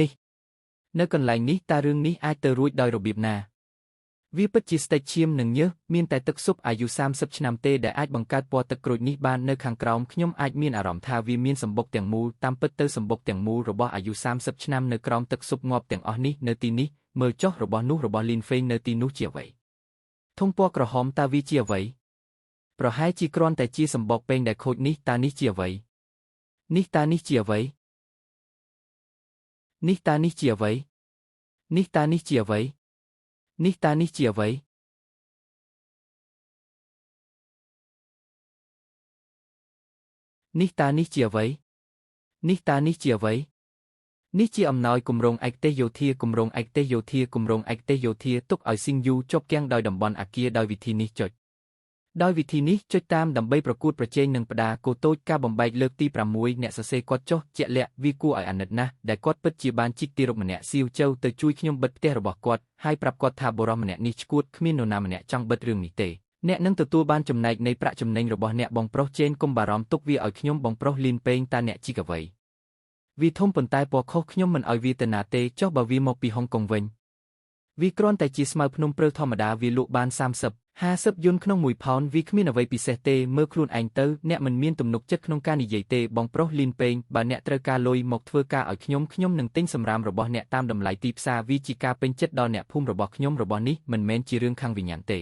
នេះនៅកន្លែងនេះតើរឿងនេះអាចទៅរួចដោយរបៀបណាវាពិតជាស្តេចឈាមនិងញើសមានតែទឹកស៊ុបអាយុ30ឆ្នាំទេដែលអាចបង្កើតពណ៌ទឹកក្រូចនេះបាននៅខាងក្រោមខ្ញុំអាចមានអារម្មណ៍ថាវាមានសម្បុកទាំងមូលតាមពិតទៅសម្បុកទាំងមូលរបស់អាយុ30ឆ្នាំនៅក្រោមទឹកស៊ុបងាប់ទាំងអស់នេះនៅទីនេះមើលចុះរបស់នោះរបស់លីនហ្វេងនៅទីនោះជាអ្វីធុងពណ៌ក្រហមតើវាជាអ្វីប្រហែលជាគ្រាន់តែជាសម្បុកពេងដែលខូចនេះតើនេះជាអ្វីនេះតើនេះជាអ្វីនេះតើនេះជាអ្វីនេះតើនេះជាអ្វីនេះតើនេះជាអ្វីនេះតើនេះជាអ្វីនេះតើនេះជាអ្វីនេះជាអំណោយគម្រោងឯកទេសយោធាគម្រោងឯកទេសយោធាគម្រោងឯកទេសយោធាទុកឲ្យស៊ីងយូជាប់គាំងដោយតំបន់អាគារដោយវិធីនេះចុចដោយវិធីនេះចុចតាមដើម្បីប្រកួតប្រជែងនឹងផ្ដាគោតូចការបំបែកលើកទី6អ្នកសរសេរគាត់ចុះជាក់លាក់វាគួរឲ្យអាណិតណាស់ដែលគាត់ពិតជាបានជីកទីរកម្នាក់សៀវជៅទៅជួយខ្ញុំបិទផ្ទះរបស់គាត់ហើយប្រាប់គាត់ថាបុរសម្នាក់នេះឈួតគ្មាននរណាម្នាក់ចង់បិទរឿងនេះទេអ្នកនឹងទទួលបានចំណែកនៃប្រាក់ចំណេញរបស់អ្នកបងប្រុសចេនកុំបារម្ភទុកវាឲ្យខ្ញុំបងប្រុសលីនពេងតាអ្នកជីកអ្វីវាធំប៉ុន្តែពណ៌ខុសខ្ញុំមិនឲ្យវាទៅណាទេចុះបើវាមកពីហុងកុងវិញវាគ្រាន់តែជាស្មៅភ្នំព្រើលធម្មតាវាលក់បាន30 50យួនក្នុង1ផោនវាគ្មានអ្វីពិសេសទេមើលខ្លួនឯងទៅអ្នកមិនមានទំនុកចិត្តក្នុងការនិយាយទេបងប្រុសលីនពេងបើអ្នកត្រូវការលុយមកធ្វើការឲ្យខ្ញុំខ្ញុំនឹងទិញសម្រាមរបស់អ្នកតាមតម្លៃទីផ្សារវាជាការពេញចិត្តដល់អ្នកភូមិរបស់ខ្ញុំរបស់នេះមិនមែនជារឿងខាងវិញ្ញាណទេ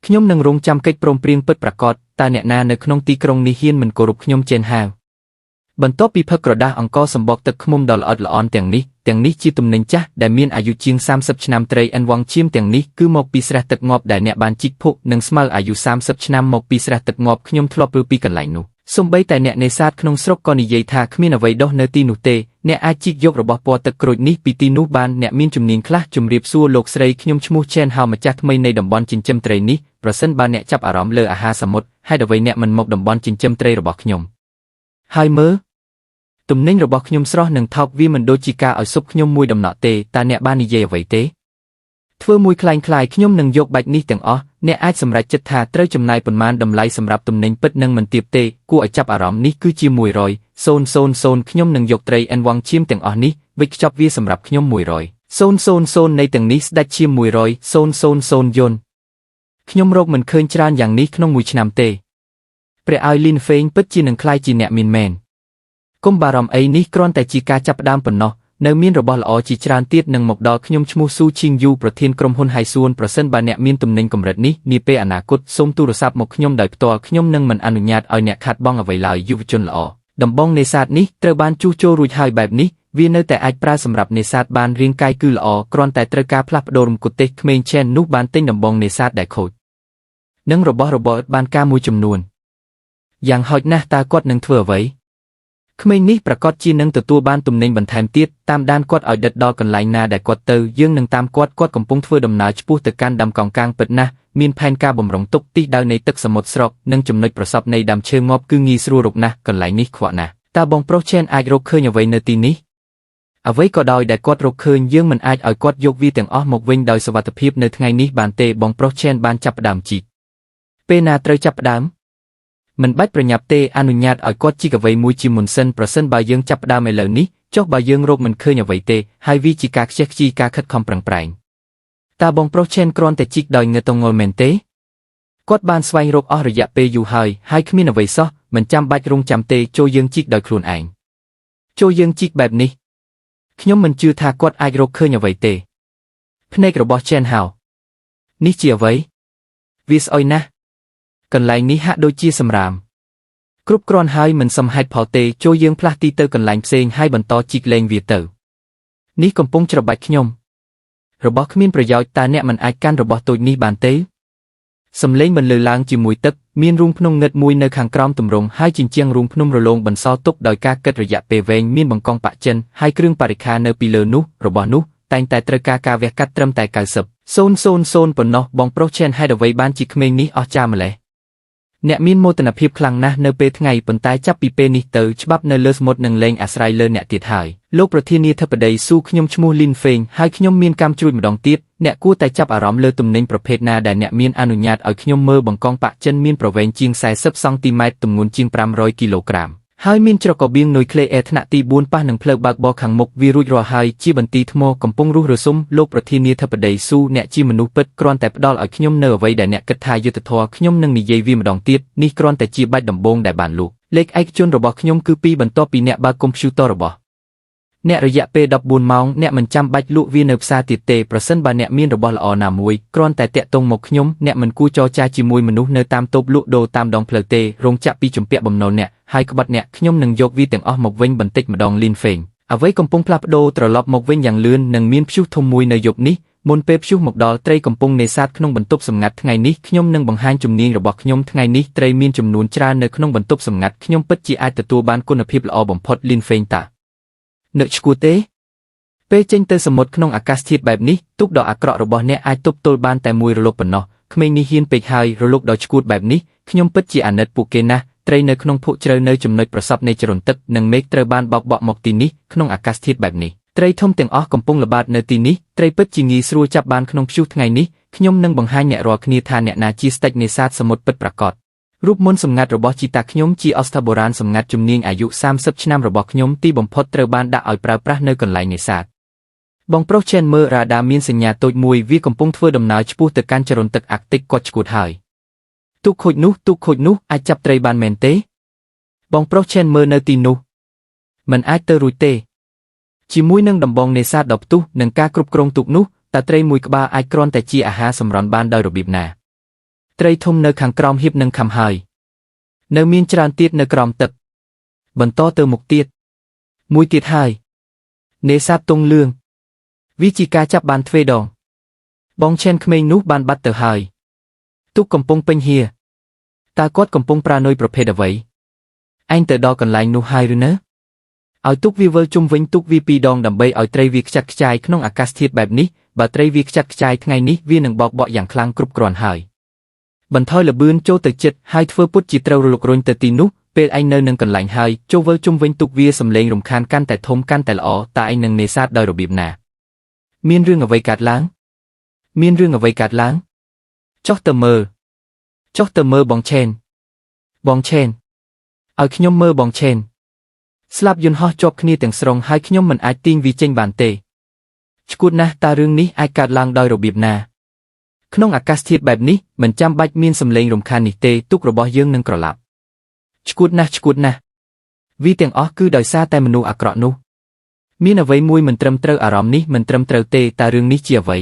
ខ្ញុំនឹងរងចាំកិច្ចព្រមព្រៀងពិតប្រាកដតើអ្នកណានៅក្នុងទីក្រុងនេះហ៊ានមិនគោរពខ្ញុំចេនហាវបន្ទាប់ពីផឹកក្រដាសអង្គសម្បកទឹកឃ្មុំដ៏ល្អិតល្អន់ទាំងនេះជាទំនិញចាស់ដែលមានអាយុជាង30ឆ្នាំត្រីអិនវងឈាមទាំងនេះគឺមកពីស្រះទឹកងាប់ដែលអ្នកបានជីកភក់និងស្មៅអាយុ30ឆ្នាំមកពីស្រះទឹកងាប់ខ្ញុំធ្លាប់ឮពីកន្លែងនោះសូម្បីតែអ្នកនេសាទក្នុងស្រុកក៏និយាយថាគ្មានអ្វីដុះនៅទីនោះទេអ្នកអាចជីកយករបស់ពណ៌ទឹកក្រូចនេះពីទីនោះបានអ្នកមានជំនាញខ្លះជំរាបសួរលោកស្រីខ្ញុំឈ្មោះឆេនហៅម្ចាស់ថ្មីនៃតំបន់ចិញ្ចឹមត្រីនេះប្រសិនបើអ្នកចាប់អារម្មណ៍លើអាហារសមុទ្រហេតុអ្វីអ្នកមិនមកតំបន់ចិញ្ចឹមត្រីរបស់ខ្ញុំហើយមើលទំនិញរបស់ខ្ញុំស្រស់និងថោកវាមិនដូចជាការឲ្យស៊ុបខ្ញុំមួយដំណក់ទេតើអ្នកបាននិយាយអ្វីទេធ្វើមួយក្លែងក្លាយខ្ញុំនឹងយកបាច់នេះទាំងអស់អ្នកអាចសម្រេចចិត្តថាត្រូវចំណាយប៉ុន្មានតម្លៃសម្រាប់ទំនិញពិតនិងមិនទាបទេគួរឲ្យចាប់អារម្មណ៍នេះគឺជា100,000ខ្ញុំនឹងយកត្រីអិនវងឈាមទាំងអស់នេះវិចខ្ចប់វាសម្រាប់ខ្ញុំ100,000នៃទាំងនេះស្ដេចឈាម100,000យន់ខ្ញុំរកមិនឃើញច្រើនយ៉ាងនេះក្នុងមួយឆ្នាំទេព្រះឲ្យលីនហ្វេងពិតជានឹងក្លាយជាអ្នកមានមែនកុំបារម្ភអីនេះគ្រាន់តែជាការចាប់ផ្ដើមប៉ុណ្ណោះនៅមានរបស់ល្អជាច្រើនទៀតនឹងមកដល់ខ្ញុំឈ្មោះស៊ូឈីងយូប្រធានក្រុមហ៊ុនហៃសួនប្រសិនបើអ្នកមានទំនិញកម្រិតនេះនាពេលអនាគតសូមទូរស័ព្ទមកខ្ញុំដោយផ្ទាល់ខ្ញុំនឹងមិនអនុញ្ញាតឲ្យអ្នកខាតបង់អ្វីឡើយយុវជនល្អដំបងនេសាទនេះត្រូវបានជួសជុលរួចហើយបែបនេះវានៅតែអាចប្រើសម្រាប់នេសាទបានរាងកាយគឺល្អគ្រាន់តែត្រូវការផ្លាស់ប្ដូររំគុតទេសក្មេងឆែននោះបានទិញដំបងនេសាទដែលខូចនិងរបស់របរបានការមួយចំនួនយ៉ាងហោចណាស់តើគាត់នឹងធ្វើអ្វីក្មេងនេះប្រកាសជានឹងទទួលបានទំនិញបន្ថែមទៀតតាមដានគាត់ឲ្យដិតដល់កន្លែងណាដែលគាត់ទៅយើងនឹងតាមគាត់គាត់កំពុងធ្វើដំណើរឆ្ពោះទៅកាន់ដាំកងកាងពិតណាស់មានផែនការបំរុងទុកទិសដៅនៃទឹកសមុទ្រស្រុកនិងចំណុចប្រសពនៃដើមឈើងាប់គឺងាយស្រួលរកណាស់កន្លែងនេះខ្វក់ណាស់តើបងប្រុសឆេនអាចរកឃើញអ្វីនៅទីនេះអ្វីក៏ដោយដែលគាត់រកឃើញយើងមិនអាចឲ្យគាត់យកវាទាំងអស់មកវិញដោយសុវត្ថិភាពនៅថ្ងៃនេះបានទេបងប្រុសឆេនបានចាប់ផ្ដើមជីកពេលណាត្រូវចាប់ផ្ដើមមិនបាច់ប្រញាប់ទេអនុញ្ញាតឲ្យគាត់ជីកអ្វីមួយជាមុនសិនប្រសិនបើយើងចាប់ផ្ដើមឥឡូវនេះចុះបើយើងរកមិនឃើញអ្វីទេហើយវាជាការខ្ជះខ្ជាយការខិតខំប្រឹងប្រែងតើបងប្រុសឆេនគ្រាន់តែជីកដោយងើតងល់មែនទេគាត់បានស្វែងរកអស់រយៈពេលយូរហើយហើយគ្មានអ្វីសោះមិនចាំបាច់រងចាំទេចូលយើងជីកដោយខ្លួនឯងចូលយើងជីកបែបនេះខ្ញុំមិនជឿថាគាត់អាចរកឃើញអ្វីទេភ្នែករបស់ឆេនហៅនេះជាអ្វីវាស្អុយណាស់កន្លែងនេះហាក់ដូចជាសម្រាមគ្រប់គ្រាន់ហើយមិនសមហេតុផលទេចូលយើងផ្លាស់ទីទៅកន្លែងផ្សេងហើយបន្តជីកលេងវាទៅនេះកំពុងច្របាច់ខ្ញុំរបស់គ្មានប្រយោជន៍តើអ្នកមិនអាចកាន់របស់តូចនេះបានទេសំឡេងបន្លឺឡើងជាមួយទឹកមានរូងភ្នំងឹតមួយនៅខាងក្រោមទម្រង់ហើយជញ្ជាំងរូងភ្នំរលោងបន្សល់ទុកដោយការគិតរយៈពេលវែងមានបង្កងបាក់ចិនហើយគ្រឿងបរិក្ខារនៅពីលើនោះរបស់នោះតែងតែត្រូវការការវះកាត់ត្រឹមតែ90,000ប៉ុណ្ណោះបងប្រុសឆេនហេតុអ្វីបានជាក្មេងនេះអស្ចារ្យម្ល៉េះអ្នកមានមោទនភាពខ្លាំងណាស់នៅពេលថ្ងៃប៉ុន្តែចាប់ពីពេលនេះទៅច្បាប់នៅលើសមុទ្រនឹងលែងអាស្រ័យលើអ្នកទៀតហើយលោកប្រធានាធិបតីស៊ូខ្ញុំឈ្មោះលីនហ្វេងហើយខ្ញុំមានកម្មជ្រួចម្ដងទៀតអ្នកគួរតែចាប់អារម្មណ៍លើទំនិញប្រភេទណាដែលអ្នកមានអនុញ្ញាតឲ្យខ្ញុំមើលបង្កងបាក់ចិនមានប្រវែងជាង40សង់ទីម៉ែត្រទម្ងន់ជាង500គីឡូក្រាម ហើយមានច្រករបៀងនុយក្លេអ៊ែរថ្នាក់ទី4ប៉ះនឹងផ្លូវបើកបរខាងមុខវារួចរាល់ហើយជាបន្ទីថ្មកំពុងរុះរស៊ុមលោកប្រធានាធិបតីស៊ូអ្នកជាមនុស្សពិតគ្រាន់តែផ្ដល់ឲ្យខ្ញុំនៅអ្វីដែលអ្នកគិតថាយុត្តិធម៌ខ្ញុំនឹងនិយាយវាម្ដងទៀតនេះគ្រាន់តែជាបាច់ដំបូងដែលបានលូកលេខឯកជនរបស់ខ្ញុំគឺ2បន្ទាប់ពីអ្នកបើកកុំព្យូទ័ររបស់អ្នករយៈពេល14ម៉ោងអ្នកមិនចាំបាច់លក់វានៅផ្សារទៀតទេប្រសិនបើអ្នកមានរបស់ល្អណាមួយគ្រាន់តែតាក់ទងមកខ្ញុំអ្នកមិនគួរចរចាជាមួយមនុស្សនៅតាមតូបលក់ដូរតាមដងផ្លូវទេរោងចក្រពីជំពាក់បំណុលអ្នកហើយក្បត់អ្នកខ្ញុំនឹងយកវាទាំងអស់មកវិញបន្តិចម្ដងលីនហ្វេងអ្វីកំពុងផ្លាស់ប្ដូរត្រឡប់មកវិញយ៉ាងលឿននិងមានព្យុះធំមួយនៅយប់នេះមុនពេលព្យុះមកដល់ត្រីកំពុងនេសាទក្នុងបន្ទប់សម្ងាត់ថ្ងៃនេះខ្ញុំនឹងបង្ហាញជំនាញរបស់ខ្ញុំថ្ងៃនេះត្រីមានចំនួនច្រើននៅក្នុងបន្ទប់សម្ងាត់ខ្ញុំពិតជាអាចទទួលបានគុណភាពល្អបំផុតលីនហ្វេងតានឹកឈួតទេពេលចេញទៅសមុទ្រក្នុងអាកាសធាតុបែបនេះទូកដ៏អាក្រក់របស់អ្នកអាចទប់ទល់បានតែមួយរលកប៉ុណ្ណោះក្មេងនេះហ៊ានពេកហើយរលកដ៏ឈួតបែបនេះខ្ញុំពិតជាអាណិតពួកគេណាស់ត្រីនៅក្នុងភក់ជ្រៅនៅចំណុចប្រសពនៃចរន្តទឹកនិងមេឃត្រូវបានបោកបក់មកទីនេះក្នុងអាកាសធាតុបែបនេះត្រីធំទាំងអស់កំពុងល្បាតនៅទីនេះត្រីពិតជាងាយស្រួលចាប់បានក្នុងព្យុះថ្ងៃនេះខ្ញុំនឹងបង្ហាញអ្នករាល់គ្នាថាអ្នកណាជាស្ដេចនេសាទសមុទ្រពិតប្រាកដរូបមន្តសម្ងាត់របស់ជីតាខ្ញុំជាអស្ថាបុរាណសម្ងាត់ជំនាញអាយុ30ឆ្នាំរបស់ខ្ញុំទីបំផុតត្រូវបានដាក់ឲ្យប្រើប្រាស់នៅកន្លែងនេសាទបងប្រុសឆេនមើរ៉ាដាមានសញ្ញាតូចមួយវាកំពុងធ្វើដំណើរឆ្ពោះទៅកាន់ចរន្តទឹកអាកទិកគាត់ឈួតហើយទូកខូចនោះទូកខូចនោះអាចចាប់ត្រីបានមែនទេបងប្រុសឆេនមើនៅទីនោះមិនអាចទៅរួចទេជាមួយនឹងដំបងនេសាទដ៏ផ្ទុះនិងការគ្រប់គ្រងទូកនោះតើត្រីមួយក្បាលអាចគ្រាន់តែជាអាហារសម្រន់បានដោយរបៀបណាត្រីធំនៅខាងក្រោមហៀបនឹងខំហើយនៅមានច្រើនទៀតនៅក្រោមទឹកបន្តទៅមុខទៀតមួយទៀតហើយនេសាទទងលឿងវាជាការចាប់បានទ្វេដងបងឆេនក្មេងនោះបានបាត់ទៅហើយទូកកំពុងពេញហៀតើគាត់កំពុងប្រើនុយប្រភេទអ្វីឯងទៅដល់កន្លែងនោះហើយឬនៅឲ្យទូកវាវិលជុំវិញទូកវាពីរដងដើម្បីឲ្យត្រីវាខ្ចាត់ខ្ចាយក្នុងអាកាសធាតុបែបនេះបើត្រីវាខ្ចាត់ខ្ចាយថ្ងៃនេះវានឹងបោកបក់យ៉ាងខ្លាំងគ្រប់គ្រាន់ហើយបន្ថយល្បឿនចូលទៅចិត្តហើយធ្វើពុតជាត្រូវរលករុញទៅទីនោះពេលឯងនៅនឹងកន្លែងហើយចូលវិលជុំវិញទូកវាសំឡេងរំខានកាន់តែធំកាន់តែល្អតើឯងនឹងនេសាទដោយរបៀបណាមានរឿងអ្វីកើតឡើងមានរឿងអ្វីកើតឡើងចុះទៅមើលចុះទៅមើលបងឆេនបងឆេនឲ្យខ្ញុំមើលបងឆេនស្លាប់យន្តហោះជាប់គ្នាទាំងស្រុងហើយខ្ញុំមិនអាចទាញវាចេញបានទេឈួតណាស់តើរឿងនេះអាចកើតឡើងដោយរបៀបណាក្នុងអាកាសធាតុបែបនេះមិនចាំបាច់មានសំឡេងរំខាននេះទេទូករបស់យើងនឹងក្រឡាប់ឈួតណាស់ឈួតណាស់វាទាំងអស់គឺដោយសារតែមនុស្សអាក្រក់នោះមានអ្វីមួយមិនត្រឹមត្រូវអារម្មណ៍នេះមិនត្រឹមត្រូវទេតើរឿងនេះជាអ្វី